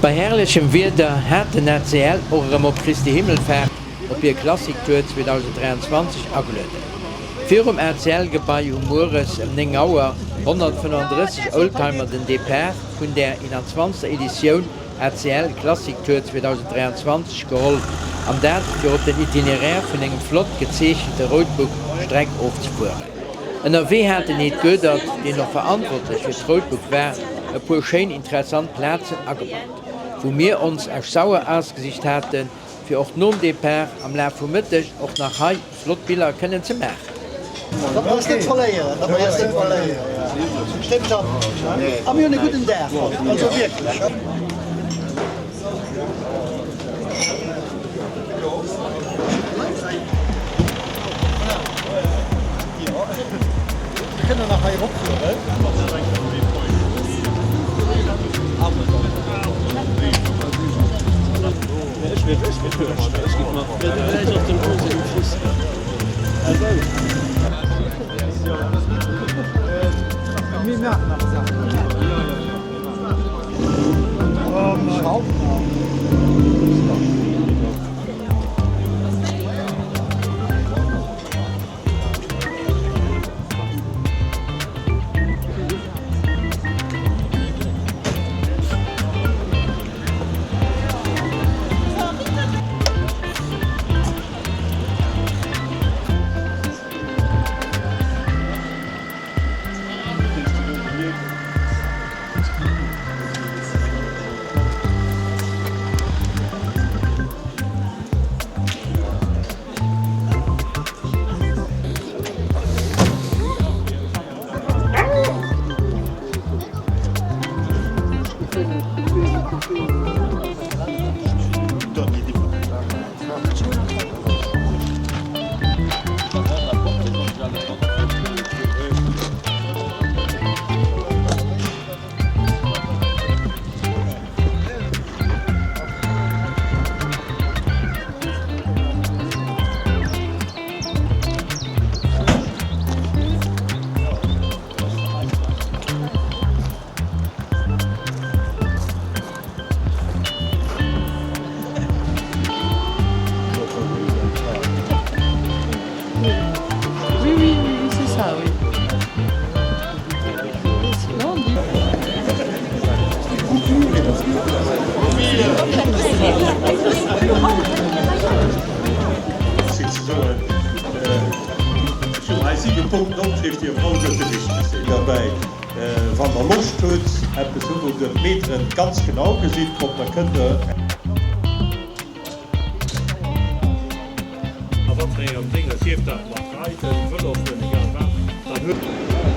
Bei herrlechem Wieder hat den ACL och erëm op Christi Himmelfaart op hir Classic Tour 2023 agelueden. Virum ACL-Gebai hu mueres ëm 9 Auer 135 Oldtimer den Depart vun där 21. Editioun ACL Classic Tour 2023 geholl, an dat fir op den Itinéraire vun engem flott gezeechente Roadbook Streck ofzefueren. Ënnerwee hat den Ed Goedert, deen och verantwortlech fir d'Roadbook war, e puer schéin interessant Plazen agebaut, wou mir ons Esch-Sauer ausgesicht haten, fir och nom Depart am Laf vum Mëtteg och nach hei flott Biller kënnen ze maachen. Datt mer eis net verléieren, datt mer eis net verléieren. Stëmmt dat? A mir hunn e gudden Dag haut, also wierklech. Mir kënnen nach hei eropfueren. Wann der Loscht hutt, eppes hu wou der d'Meteren ganz genau gesitt, kommt da kënnt der. A wat fir engem Dénger, sief dat mat Reiden, Vëlo fueren, egal wat, dann huet.